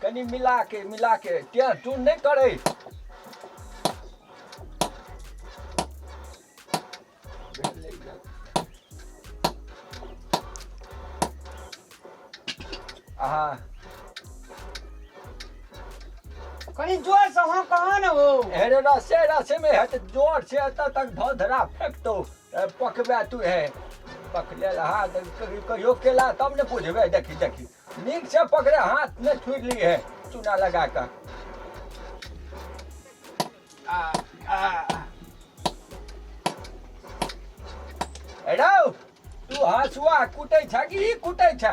कनी मिला के मिला के टेढ़ टून नहि करै। आहा। कनी जोर से हाँ कहा ने हो। हेरे रसे रसे में हेतै, जोर से एतऽ तक धोधरा फेंकतौ, पकबे तू हे पकले रहा तऽ कभी कहियो केला तब ने बुझबै। देखी देखी, नीक से पकड़े, हाथ ने छुड़ि ली है चूना लगा कऽ। आ आ रौ, तू हँसुआ कुटै छ कि ई कुटै छ?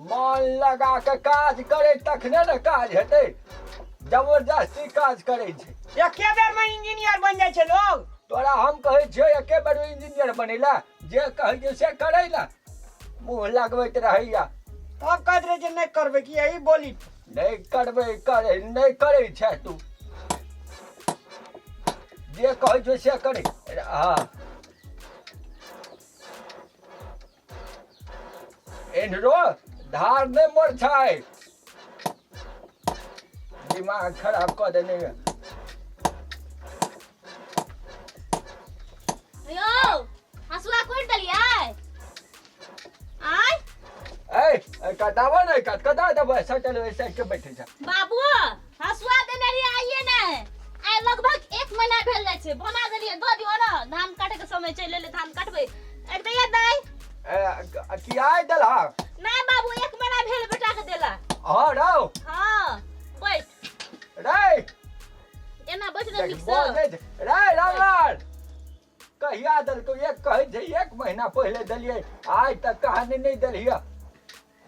मन लगा के काज करे तखने ने काज हेतै, जबरदस्ती काज करै छै। एके बेर में इंजीनियर बन जाइ छै लोग। तोरा हम कहै छियौ एके बेर में इंजीनियर बनेला, जे कहै छियौ से करै ला मुँह लगबैत रहैया। तब कहैत रहै छै नहि करबै कि यही बोली। नहि करबै करे नहि करै छै, तू जे कहै छौ से करै। हँ, एन्हरो धार नहि मोर छै, दिमाग खराब कऽ देने यऽ। यौ, हँसुआ कुटि देलियै आय? ए ए, कटाबो नहि, कट कटा देबै, सटल ओहि साइड के बैठे छ। बाबू, हँसुआ देने रहियै आइए ने, आइ लगभग एक महीना भेल जाइ छै, बना देलियै, दऽ दियौ ने, धान काटे के समय चलि एलै, धान काटबै एक दैया दाइ। ए, की आइ देलहा? नहि बाबू, एक महीना भेल बेटा के देला। हँ रौ। हँ, बैठ। रे। एना बैठ ने। देख, नीक से बजै छै। रे रामलाल, कहिया देलकौ? एक कहै छै एक महीना पहिले देलियै, आइ तक कहानी नहि देलियै।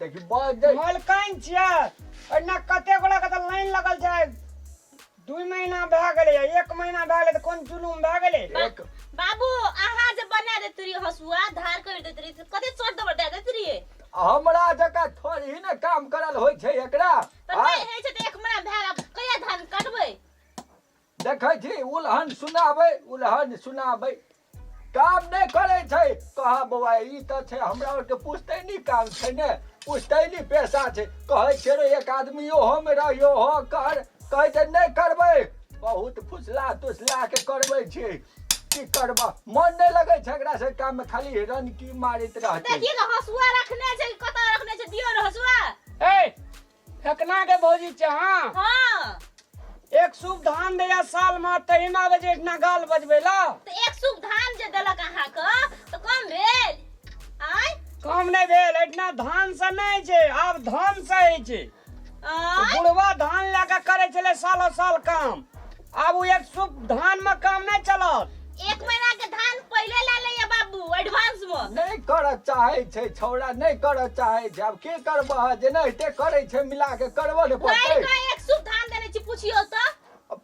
देखी बजै। मलकाइन छियै, एहिना कते गोटा के तऽ लाइन लगल छै, 2 महीना भए गेलै, एक महीना भए गेलै, तऽ कोन जुलुम भए गेलै? एक बाबू, अहाँ जे बना दैत रहियै हँसुआ, धार करि दैत रहियै तऽ कते चोट दबर दए दैत रहियै। हमरा जकाँ थोड़ी ने काम करल होइ छै एकरा। तऽ आँय? नहि होइ छै तऽ एक महीना भए गेल, आब कहिया धान काटबै? देखै छी उलहन सुनाबै, उलहन सुनाबै, काम नहि करै छै। कहा बौआ, ई तऽ छै हमरा आरके पुश्तैनी काम छै ने, पुश्तैनी पेशा छै। कहै छियै रे एक आदमी ओहोमे रहियो हो कर, कहै छै नहि करबै, बहुत फुसला तुसला के करबै छियै। की करबा, मन नहि लगै छै एकरा से काममे, खाली रनकी मारैत रहतै। देखिए ने, हँसुआ रखने छै, कतऽ रखने छै, दियौ ने हँसुआ। ए फेकना के भौजी छै? हाँ। हाँ। एक सूप धान दैया साल में, तहिना आबै छै इतना गाल बजबै ला। तऽ एक सूप धान जे देलक अहाँके तऽ कम भेल आँय? कम नहि भेल, एहिठिना धान से नहि छै, आब धान से होइ छै। आँय? बुढ़वा धान लए कऽ करै छलै सालो साल काम, आब ओ एक सूप धान में काम नहि चलत। एक महीना के धान पहिले लए लैया बाबू एडवांस में। नहि करऽ चाहै छै छौड़ा, नहि करऽ चाहै छै। आब की करबह, जेनाहिते करै छै मिला के करबऽ ने भरि पड़तै। कऽ एक सूप धान देने छी, पुछियौ तऽ।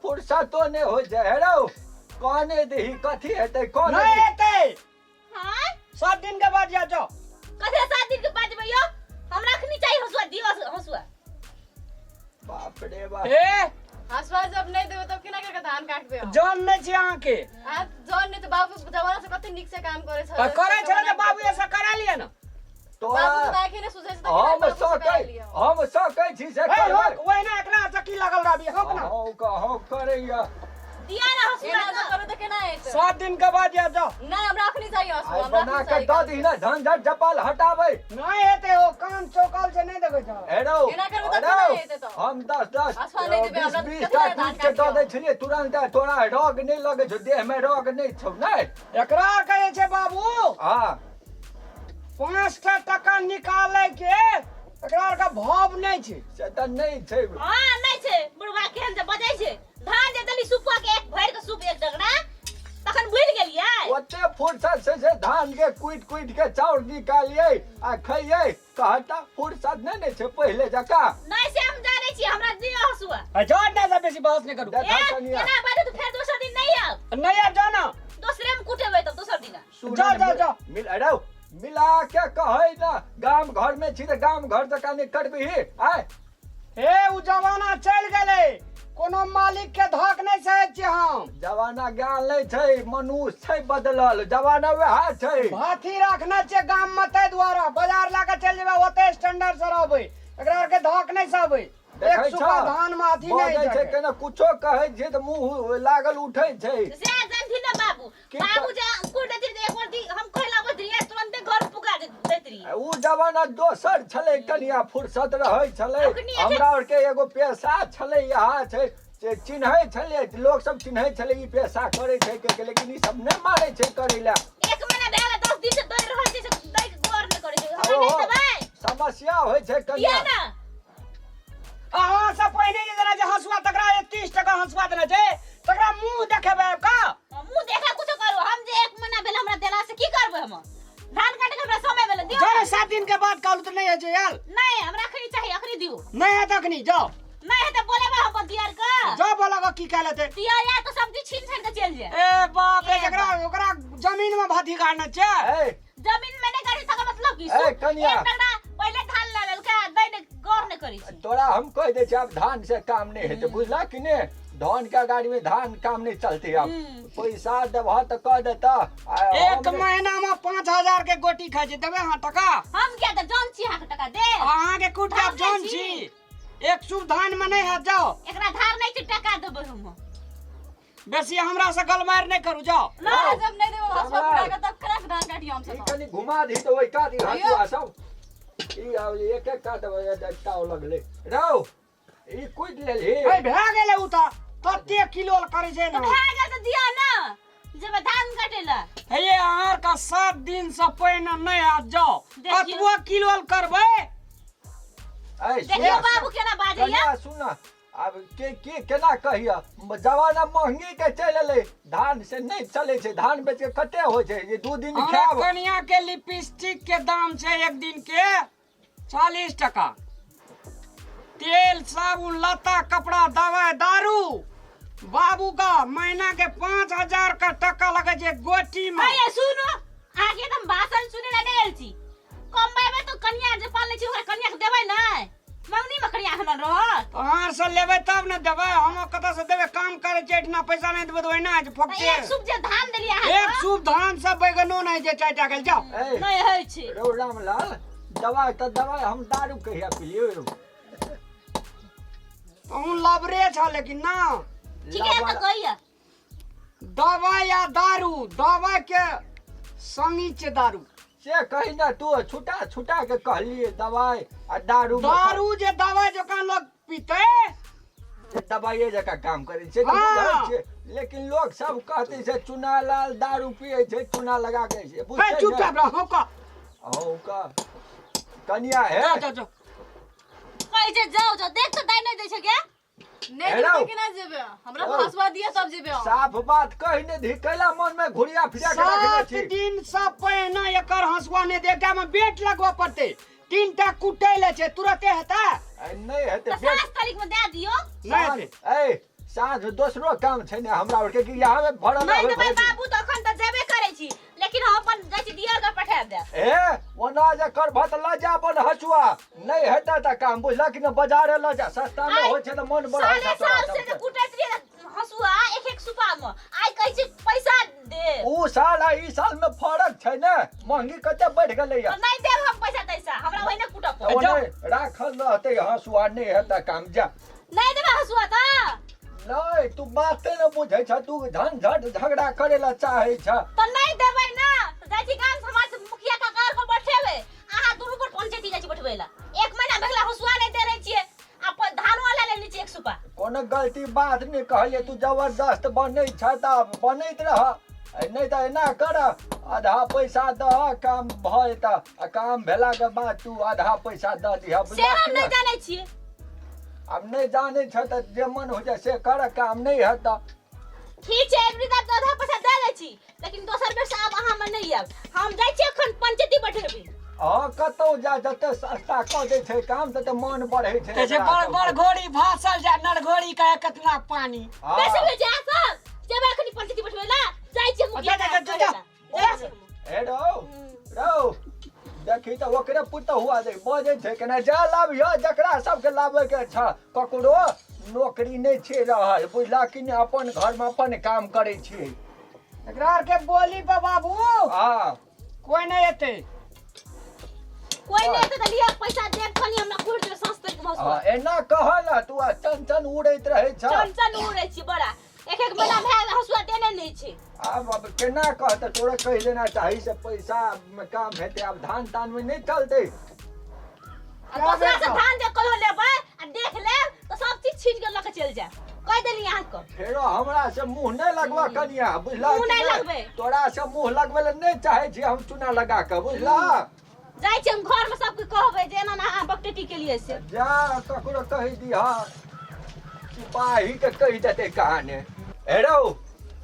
फुर्सतो नहि होइ छै। हे रौ, कहने दही कथी हेतै, कहने नहि दही। हेतै। हाँ। 7 दिन के बाद जा जाओ। कथे 7 दिन के बाद जेबै यौ? हमरा अखनी चाहिए हँसुआ, दियौ हँसुआ। बाप रे बाप। ए। हँसुआ जब नहि देबै तब केना करके धान काटबै हम? जन नहि छै अहाँके। आ जन नहि तऽ बाबू जमाना से कते नीक से काम करै छलै। आ करै छलै तऽ बाबू ऐसा करा लिअ ने। तोरा बाबू तऽ आँखि नहि सुझै छै तऽ केना हम बाबू से करा सकै लिअ? हम सकै छी से ए करबै। होक, ओहिना एकरा से की लागल रहबी, होक ना। हौ हौ करैया। दिया ना हँसुआ। एना जे करू तऽ केना हेतै? 7 दिन के बाद जा जाओ। नहि, हमरा अखनी चाहिए हँसुआ। आइ हमरा बना अखनी के चाहिए। दऽ दही ने, झंझट झपाल हटाबै। नहि हेतै, ओ काम चौकल छै, नहि देखै छौ? हे रौ, एना करबै तऽ रौ, केना हेतै तऽ? हम 10 10 हँसुआ नहि देबै, 20 हमरा 20 कते टा धान कुटि के दऽ काटियौ? दै छलियै तुरन्त। तोरा रोग नहि लगै छौ, देहमे रोग नहि छौ नहि? एकरा कहै छै बाबू, हँ। 5 टा टका निकाले के एकरा आरके भाव नहि छै। से तऽ नहि छै। हाँ, नहि छै। बुढ़वा केहन जे बजै छै, धान जे देली सुपा के, एक भरि के सूप एक डगरा, तखन भूलि गेलियै। ओते फुर्सत से से धान के कुटि कुटि के चाउर निकालियै आ खैयै, कहता फुर्सत नहि ने छै पहिले जकाँ। नहि, से हम जानै छी, हमरा दियौ हँसुआ। आ जाओ ना से बेसी बहस नहि करू। देखा ए, कनिया। एना बाजू तऽ फेर दोसर दिन नहि आयब। नहि आब, जाओ ना। दोसरे में कुटेबै तब दोसर दिना। सुनऽ जाओ, ने, जाओ, जाओ। मिल रौ, मिला के कहै ने, गाम घर में छी तऽ गाम घर जकाँ नहि करबिही आय? हे, उ जमाना चलि गेलै, कोनो मालिक के धक नहि सहै छियै हम। जमाना ज्ञान नहि छै, मनुष्य छै बदलल, जमाना वएह छै। भाथी रखने छियै गाम में ताहि दुआरे, बाजार लए कऽ चलि जेबै, ओते स्टैंडर्ड से रहबै। एकरा आर के धाक नहि सहबै। एक देखै सुपा छह? धान मे अथी नहि बजै छै छै। केना कुछो कहै छै तऽ मुँह लागल उठै छै। से जानथिन ना बाबू। की बाबू जे कुट देथिन तऽ एक बार दी हम कहला आबैत रहियै तुरंते घर पुगा दैत रहियै। उ जमाना दोसर छलै कनिया, फुर्सत रहै छलै। अखनी एते- हमरा आरके एगो पेशा छलै, यहाँ छै से चिन्है छलै, लोक सब चिन्है छलै ई पेशा करै छै के, लेकिन ई सब नहि मानै छै करै लए। एक महीना भए गेल 10 दिन से दै रहल छै से दै के गौर नहि करै छै। हमरा ओहो, नहि देबै। समस्या होइ छै दिअ कनिया। ना। अहाँ सब पहिने जे देने छै हँसुआ तकरा 30 टका हँसुआ देने छै तकरा मुँह देखेबै आबि कऽ। मुँह देखा कुछो करू, हम जे एक महीना भेल हमरा देला से की करबै हम? धान काटे के हमरा समय भेल दियौ। जाउ 7 दिन के बाद कहलू तऽ नहि होइ छै आयल। नहि हमरा अखनी चाही, अखनी दियौ। नहि हेतै अखनी, जाउ। नहि हेतै बोलेबै हम अपन दियर के। जाउ बोला कऽ की कए लेतै। दियर आयत तऽ सब्जी छीन छानि के चलि जायत। ए बाप रे, जकरा ओकरा जमीन में भाती गाड़ने छै। ए जमीन में नहि गाड़ी तकर मतलब की? ए, कनिया। एक टकरा पहिले धान लए लेलकै आ दै नहि गौर नहि करै छै। तोरा हम कहि दै छी आब धान से काम नहि हेतै, बुझला कि ने? धान के गाड़ी में धान काम नहीं चलते अब। पैसा देबह तऽ कह देता। आ एक हम- महीना में 5000 के गोटी खाइ छै, देबै अहाँ टका? हम किया तऽ जौन छी अहाँके टका दे। अहाँके कुट के धान जौन नहि छी। एक सूप धान में नहीं हैत, जाओ। एकरा धार नहीं छै टका देबै हम। बेसी हमरा से गलमार नहीं करू, जाओ। ना जब नहीं देबो हसुआ हमरा- फुटा के तब करा के धान काटियो हम ई सब। कनि घुमा दी तऽ ओहि काट ई हँसुआ सब ई आब एक एक काट ताव लगलै रौ, ई कुटि लेलही। ए भए गेलै उ तऽ तते किलो करै छै तऽ ने। भए गेल तऽ दिअ ने जेबै धान काटै लए। हे अहाँ का 7 दिन से पहिने नहीं हैत, जाओ। देखियौ। कतबो किलो करबै। ऐ देखियौ सुन बाबू केना बाजैया। कनिया सुन, आब के के केना कहिया, जमाना महंगी के चलि एलै, धान से नहि चलै छै। धान बेच के कते होइ छै जे 2 दिन हमरा खायब। कनिया के लिपस्टिक के दाम छै एक दिन के 40 टका। तेल साबुन लत्ता कपड़ा दवाई दारू बाबू का महीना के 5000 का टका लगे छै गोटी में। अरे सुनो, अहाँके एकदम भाषण सुनै लए नहि आयल छी। कमबेबै तऽ कनिया जे पालने छी ओकरा कनिया के देबै नहि? मंगनी में कनिया एखन रहत। अहाँ से लेबै तब ने देबै, हम कतऽ से देबै? काम करै छियै एहिठिना, पैसा नहि देबै तऽ ओहिना होइ छै तऽ फोकटे। एक सूप जे धान देलियै अहाँके एक सूप धान से बैगनो नहि छै 4 टा गेल, जाओ। ऐ नहि होइ छै। रौ रामलाल, दवाइ तऽ दवाइ, हम दारू कहिया पिलियौ रौ? तहूँ लबरे छ लेकिन ना। ठीके है तऽ कहिया। दवाइ या दारू, दवाइ के संगी छै दारू। से कही ना तू छुटा छुटा के कहलिए दवाइ आ दारू में दारू जे दवाइ जकाँ लोग पीते से दवाइए जकाँ काम करै छै तऽ हाँ। बुझै छियै, लेकिन लोग सब कहते छै चुना लाल दारू पियै छै चुना लगा के से हे बुझतै चुपचाप ने? रह हौका। हौका कनिया हे। जा जा जा। कहै छै जाओ जाओ, देख तऽ दाइ नहि दै छै गे। नहीं हेलो। देबै केना जेबै? हमरा हेलो। हसुआ दिअ तब जेबै हम। साफ बात कहि ने दी, कैला मन में घुरिया फिरा के रखने 7 छी। दिन से पहिने एकर हंसुआ नहि दे, एकटा में बेट लगबऽ पड़तै, 3 टा कुटै ले छै, तुरते हेतै? ऐ, नहि हेतै तऽ बेट। 7 तारीख में दए दियौ। नहि हेतै। ऐ साँझ दोसरो काम छै ने हमरा आरके, कि यहाँ में भरल नहि रहबै देबै भरि दिन। बाबू तऽ अखन तऽ जेबे करै छी, लेकिन हम अपन जाइ छी दियर के पठायब देब। ए ओना जे करबह तऽ लऽ जा अपन हँसुआ, नहि हेतै तऽ काम बुझलक कि ने, बाजारे लऽ जा, सस्ता मे आइ होइ छै तऽ मन बढ़ै साले छै तोरा साल से जे सबके। कुटैत रहियै हँसुआ एक एक सुपा में, आइ कहै छी पैसा दे। उ साल आ ई साल में फरक छै ने, महंगी कते बढ़ि गेलैया। तऽ नहि देब हम पैसा तैसा, हमरा ओहिने कुटऽ पड़त। ओने राखल रहतै हँसुआ, नहि हेतै काम, जा। नहि देबै हँसुआ तऽ? नहि, तू बाते ने बुझै छ, तू झंझट झगड़ा करे ला चाहै छ। तऽ नहि देबै ना तऽ जाइ छी गाम समाज मुखिया काका आर पर बैठेबै, अहाँ दुनू पर पंचायती जाइ छी बैठबै ला। एक महीना भए गेलै हँसुआ नहि दे रहै छियै, आ धानो लए लेने छियै एक सुपा। कोनो गलती बात नहि कहलियै, तू जबरदस्त बनै छ तऽ बनैत रह, नहि तऽ एना कर, आधा पैसा दह काम भऽ जेतह, आ काम भेलाके बाद तू आधा पैसा दऽ दिहऽ। से हम नहि जानै छियै। आब नहि जानै छ तऽ जे मन हो जाए से कर, काम नहि हेतऽ। ठीक छै, एबरी तऽ आधा पैसा दए दै छी, लेकिन दोसर बेर से आब अहाँ में नहि आयब। हम जाइ छी अखन पंचायती बैठेबै। हँ कतौ जा, जते सस्ता कऽ दै छै काम तते मन बढ़ै छै। कहै छै बड़ बड़ घोड़ी भासल जाय नरघोड़ी कहे कतना पानी। हँ। बेसी भेल छै अहाँ सब जेबै अखन पंचायती बैठबै ला, जाइ छी मुखिया जा, जा, जा, जा। जाइ छी हम। हे रौ रौ, देखी तऽ ओकरे पुतहुआ दे बजै छै केना, जा लाबिह जकरा सबके लाबै के छ। ककरो नौकरी नहि छै रहल, बुझला कि नहि? अपन घरमे अपन काम करै छियै। एकरा आर के बोली पर बाबू हँ कोई नहीं एतै। कोई नहि एतै तऽ लिअ पैसा देब, कनि हमरा कुटि दियौ सस्ता। हसुआ। हाँ, एना कह ना तू आ चन चन उड़ैत रहै छ। चन चन उड़ै छी बड़ा, एक एक महीना भए गेल हसुआ देने नहि छै। आब आब केना कहतै तोरा, कहि देना चाही से पैसा मे काम हेतै, आब धान तान मे नहि चलतै। आ दोसरा से धान जे कहियो लेबै आ देख लेब तऽ सब चीज छीन के लऽ के चलि जायब, कहि देली अहाँके। फेरो हमरा से मुंह नहि लगबा कनिया, बुझला? मुँह नहि लगबै। तोरा से मुंह लगबै लए नहि चाहै छी हम चूना लगा कऽ, बुझला? जाइ छी हम घरमे, सबके कहबै जे एना एना अहाँ बकटेटी केलियै से। जा ककरो कहि दिह, सिपाही के कहि देतै कहाने। हे रौ,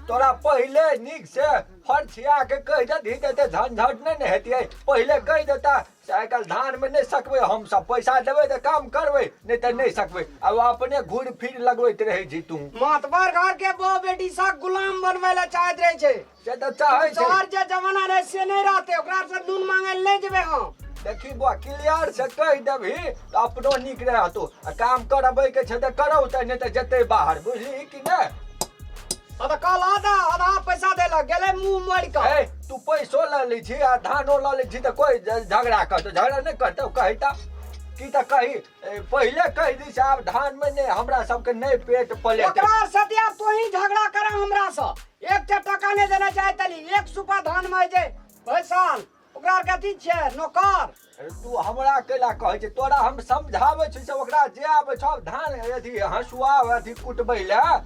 तोरा पहिले नीक से फरछिया के कहि देतही तऽ एते झंझट नहि ने हेतियै। पहिले कहि देता से आइ काल्हि धानमे नहि सकबै हमसब, पैसा देबै तऽ काम करबै, नहि तऽ नहि सकबै। आब अपने घुरि फिर लगबैत रहै छी तू। मातबर घर के बहु बेटी सब गुलाम बनबै लए चाहैत रहै छै। से तऽ चाहै छै। तोहर जे जमाना रहै से नहि रहतै, ओकरा से नून मांगै लए नहि जेबै हम। देखी बुआ, क्लियर से कहि देबही तऽ अपनो नीक रहतो, आ काम करबै के छै तऽ करौतै, नहि तऽ जेतै बाहर, बुझलिही कि नहि? हाँ तऽ कल आधा आधा पैसा देलक, गेलै मुंह मोड़ि कऽ। ए, तू पैसो लऽ लै छी आ धानो लऽ लै छी तऽ कोइ झगड़ा करतौ? झगड़ा नहि करतौ, कही तऽ की तऽ कही। ए, पहिले कहि दी से आब धानमे नहि हमरा सबके नहि पेट पलेतै। ओकरा से आब तोही झगड़ा करा हमरा से। एकटा टका नहि देना चाहे तली, एक सुपा धान में जे भरि साल ओकरा आर के अथी छियै नौकर। अरे तू हमरा कैला कहै छै? तोरा हम समझाबै छी से ओकरा जे आबै छौ धान अथी हँसुआ अथी कुटबै लए,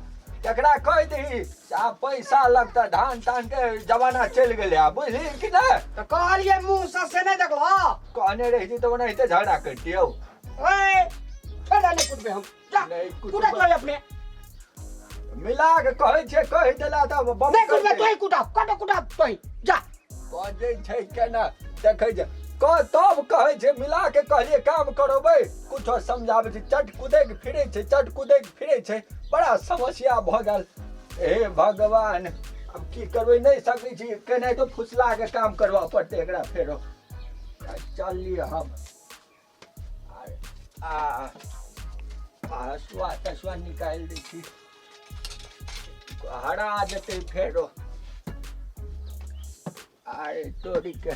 तकरा कहि दही से आब पैसा लगतै, धान तान के जमाना चलि गेलै आब, बुझली कि नहि? तऽ कहलियै मुँह से, से नहि देखलह? कहने रहिती तऽ ओनाहिते झगड़ा करितियौ। ओए छोड़, नहि कुटबै हम, जा। नहि कुटबै। कुटा तोय अपने। मिला के कहै छियै, कहि देला तऽ बम नहि कुटबै। करतै। तोही कुटा, कटो कुटा तोही, जा। बजै छै केना देखै छै, कह तब कहै छै मिला के कहलियै काम करबै, कुछो समझाबै छै चट कुदै के फिरै छै, चट कुदै के फिरै छै। बड़ा समस्या भऽ गेल। हे भगवान, आब की करबै? नहि सकै छी केनाहितो फुसला के काम करबऽ पड़तै एकरा फेरो। चललियै हम आ हसुआ तसुआ निकालि दै छी, हरा जेतै फेरो। आरे तोरीके।